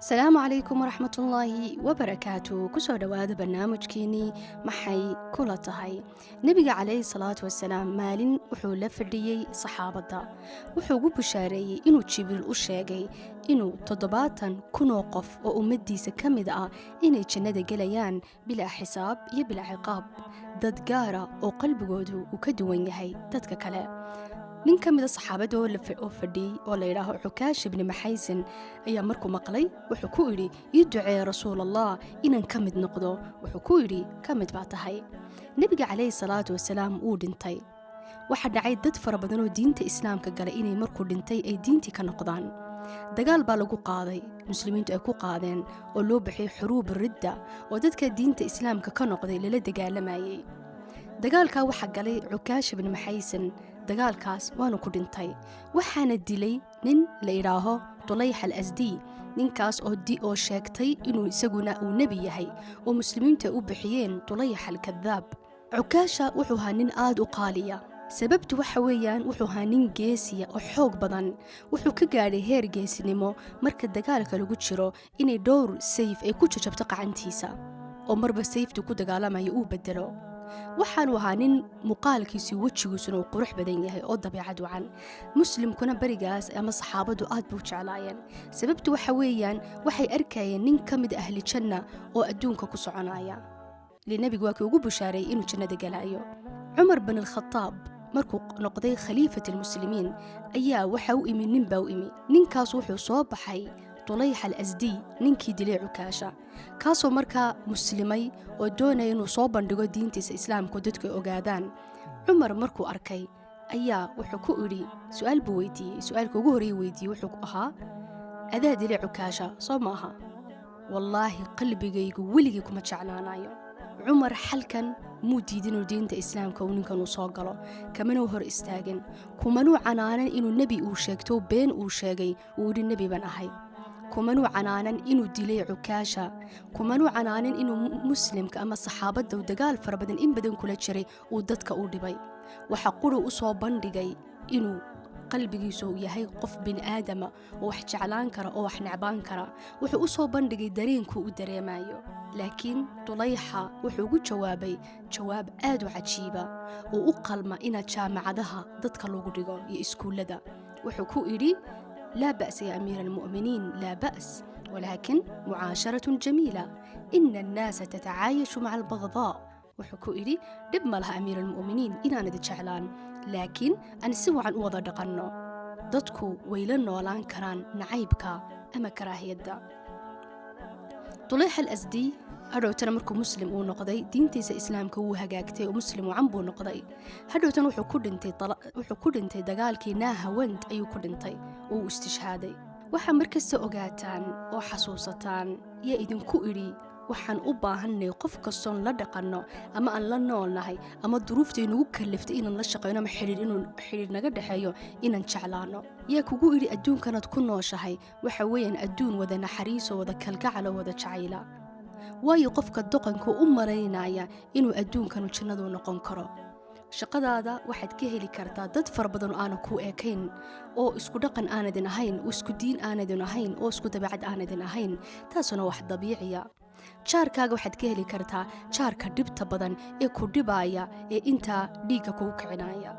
Asalaamu calaykum waraxmatullaahi wabarakaatu. Kusoo dhowaada barnaamijkeenii "Maxay kula tahay?" Nebiga calayhi salaatu wasalaam maalin wuxuu la fadhiyey saxaabadda. Wuxuu ugu bushaareeyey inuu Jibriil u sheegay inuu 70,000 oo qof oo ummaddiisa ka mid ah inay jannada gelayaan bilaa xisaab iyo bilaa ciqaab, dad gaara oo qalbigoodu uu ka duwan yahay dadka kale. Nin ka mida saxaabadda oo fadhiyey oo la yidhaaho Cukaash ibni Maxaysin ayaa markuu maqlay wuxuu ku idhi: "Ii duceeye, Rasuul Allah, inaan ka mid noqdo." Wuxuu ku idhi: "Ka mid baa tahay." Nebiga calayhi salaatu wasalaam wuu dhintay. Waxaa dhacay dad fara badan oo diinta Islaamka galay inay markuu dhintay ay diintii ka noqdaan. Dagaal baa lagu qaaday, Muslimiintu ay ku qaadeen, oo loo bixiyay xuruub ridda, oo dadka diinta Islaamka ka noqday lala dagaalamayay. Dagaalkaa waxaa galay Cukaash ibni Maxaysan. Dagaalkaas waanu ku dhintay, waxaana dilay nin la idhaaho Tulayx al Asdiy, ninkaas oo sheegtay inuu isaguna uu nebi yahay, oo Muslimiintu ay u bixiyeen Tulayx Alkadaab. Cukaasha wuxuu ahaa nin aad u qaaliya. Sababtu waxa weeyaan, wuxuu ahaa nin geesiya oo xoog badan. Wuxuu ka gaadhay heer geesinimo marka dagaalka lagu jiro inay dhowr sayf ay ku jajabto qacantiisa, oo marba sayftu ku dagaalamayo uu bedelo. Waxaanu ahaa nin muuqaalkiisu, wejigiisuna uu qurux badan yahay oo dabiicad wacan. Muslimkuna berigaas ama saxaabadu aad buu jeclaayeen. Sababtu waxa weeyaan, waxay arkayeen nin ka mid ahli janna oo adduunka ku soconaya li. Nebigu waa kii ugu bushaareeyey inuu jannada galaayo. Cumar bin Alkhataab markuu noqday khaliifat almuslimiin ayaa waxa u imi nin baa u imi. Ninkaas wuxuu soo baxay Tulayx al Asdiy, ninkii dilay Cukaasha, kaasoo markaa muslimay oo doonaya inuu soo bandhigo diintiisa Islaamku, dadku ay ogaadaan. Cumar markuu arkay ayaa wuxuu ku idhi, su-aal buu weydiiyey. Su-aalka ugu horreeye weydiiyey wuxuu ahaa: "Adaa dilay Cukaasha, soo ma aha? Wallaahi, qalbigaygu weligii kuma jeclaanayo." Cumar xalkan muu diidin inuu diinta Islaamka uu ninkan uu soo galo, kamanuu hor istaagin, kumanuu canaanan inuu nebi uu sheegto, been uu sheegay uu yidhi "Nebi baan ahay." Kumanuu canaanan inuu dilay Cukaasha. Kumanuu canaanan inuu Muslimka ama saxaabadda dagaal fara badan in badan kula jiray uu dadka u dhibay. Waxa quru u soo bandhigay inuu qalbigiisu yahay qof bini aadama oo wax jeclaan kara oo wax necbaan kara. Wuxuu u soo bandhigay dareenkuu u dareemayo. Laakiin Dulayxa wuxuu ugu jawaabay jawaab aad u cajiiba oo u qalma inaad jaamacadaha dadka lagu dhigo iyo iskuullada. Wuxuu ku idhi: "Laa ba'sa ya amiira almu'miniin, laa ba's, walaakin mucaasharatun jamiila, ina annaasa tatacaayashu maca albagdaa." Wuxuu ku idhi: "Dhib ma laha, amiir almu'miniin, inaanad jeclaan, laakiin aan si wacan u wada dhaqanno. Dadku way la noolaan karaan nacaybka ama karaahiyadda." Dulayx al Asdiy hadhowtana markuu Muslim uu noqday, diintiisa Islaamka wuu hagaagtay oo Muslim wacan buu noqday. Hadhowtana wuxuu ku dhintay dagaalkii Naahawand ayuu ku dhintay oo uu istishhaaday. Waxaa markasta ogaataan oo xasuusataan, yaa idinku idhi waxaan u baahanay qof kastoon la dhaqanno ama aan la noolnahay ama duruufta inagu kaliftay inaan la shaqayno ama xidhiir inuu xidhiir naga dhexeeyo inaan jeclaano? Yaa kugu idhi adduunkanaad ku nooshahay waxa weeyaan adduun wada naxariisoo, wada kalgacalo, wada jacayla? Waayo, qofka doqonka u malaynaya inuu adduunkanu jannadu noqon karo. Shaqadaada waxaad ka heli kartaa dad fara badan oo aana ku ekayn, oo isku dhaqan aanadin ahayn, oo isku diin aanadin ahayn, oo isku dabeecad aanadin ahayn. Taasuna wax dabiiciya. Jaarkaaga waxaad ka heli kartaa jaarka dhibta badan ee ku dhibaaya ee intaa dhiigga kugu kicinaya.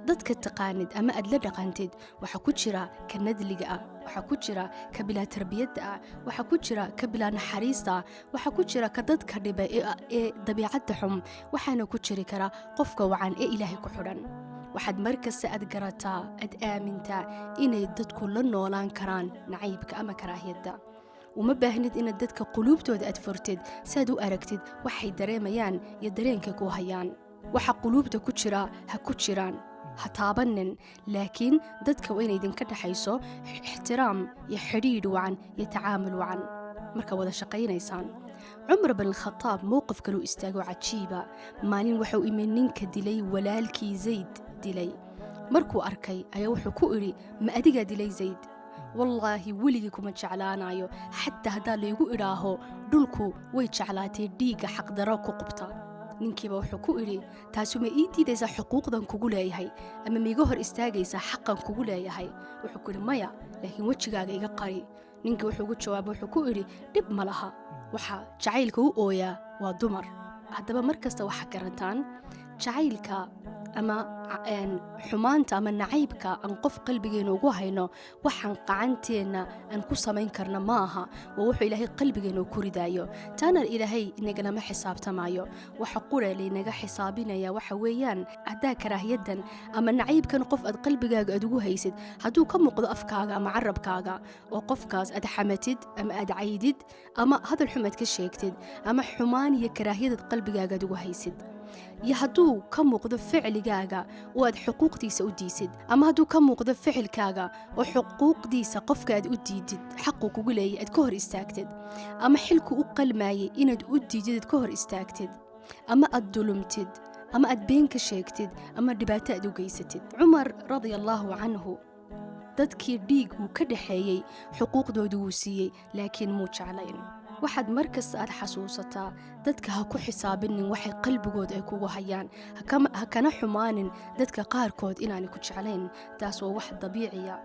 Dadka taqaanid ama aad la dhaqantid waxaa ku jira ka nadliga ah, waxaa ku jira ka bilaa tarbiyadda ah, waxaa ku jira ka bilaa naxariista ah, waxaa ku jira ka dadka dhiba ee dabiicadda xum, waxaana ku jiri kara qofka wacan ee Ilaahay ku xidhan. Waxaad markasta aad garataa, aad aamintaa inay dadku la noolaan karaan nacaybka ama karaahiyadda. Uma baahnid inaad dadka quluubtooda aad furtid si aad u aragtid waxay dareemayaan iyo dareenkay ku hayaan. Waxa quluubta ku jira ha ku jiraan, ha taabanin, laakiin dadka waa inay idinka dhexayso ixtiraam iyo xidhiidh wacan iyo tacaamul wacan marka wada shaqaynaysaan. Cumar bin Khataab mowqif kaluu istaago cajiiba. Maalin waxau imi ninka dilay walaalkii Zayd dilay. Markuu arkay ayaa wuxuu ku idhi: "Ma adigaa dilay Zayd? Wallaahi, weligii kuma jeclaanayo, xataa haddaa laygu idhaaho dhulku way jeclaatay dhiigga xaqdarro ku qubta." Ninkiiba wuxuu ku idhi: "Taasi ma ii diidaysaa xuquuqdan kugu leeyahay ama maiga hor istaagaysaa xaqan kugu leeyahay?" Wuxuu ku idhi: "Maya, laakiin wejigaaga iga qari." Ninkii wuxuu ugu jawaabay, wuxuu ku idhi, "Dhib ma laha, waxa jacaylka u ooyaa waa dumar." Haddaba mar kasta waxaa garataan jacaylka ama xumaanta ama nacaybka aan qof qalbigeena ugu hayno, waxaan qacanteenna aan ku samayn karna ma aha. Waa wuxuu Ilaahay qalbigeena ku ridaayo. Taana Ilaahay inagalama xisaabtamayo. Waxa qura laynaga xisaabinaya waxa weeyaan, haddaa karaahiyadan ama nacaybkan qof aad qalbigaaga aad ugu haysid hadduu ka muuqdo afkaaga ama carabkaaga, oo qofkaas aad xamatid ama aad caydid ama hadal xum aad ka sheegtid ama xumaan iyo karaahiyadaad qalbigaaga aad ugu haysid, iyo hadduu ka muuqdo ficligaaga oo aad xuquuqdiisa u diisid, ama hadduu ka muuqdo ficilkaaga oo xuquuqdiisa qofka aad u diidid, xaquu kugu leeyay aad ka hor istaagtid, ama xilku u qalmaayay inaad u diidid aad ka hor istaagtid, ama aad dulumtid, ama aad been ka sheegtid, ama dhibaato aad u geysatid. Cumar radia Allaahu canhu dadkii dhiig uu ka dhaxeeyey xuquuqdoodu wuu siiyey, laakiin muu jeclayn. Waxaad mar kasta aad xasuusataa, dadka ha ku xisaabinin waxay qalbigood ay kugu hayaan, ha kana xumaanin dadka qaarkood inaanay ku jeclayn. Taas waa wax dabiiciya,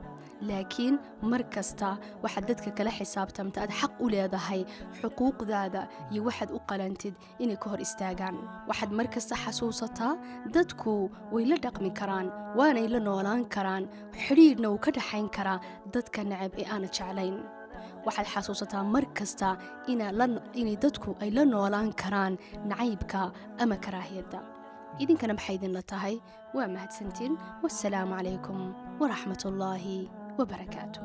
laakiin mar kasta waxaad dadka kala xisaabtamta aad xaq u leedahay xuquuqdaada iyo waxaad u qalantid inay ka hor istaagaan. Waxaad mar kasta xasuusataa, dadku way la dhaqmi karaan, waanay la noolaan karaan, xidhiidhna wuu ka dhaxayn karaa dadka necab ee aana jeclayn. Waxaad xasuusataa mar kasta inay dadku ay la noolaan karaan nacaybka ama karaahiyadda. Idinkana maxay idinla tahay? Waa mahadsantiin. Wassalaamu calaykum waraxmatullaahi wabarakaatu.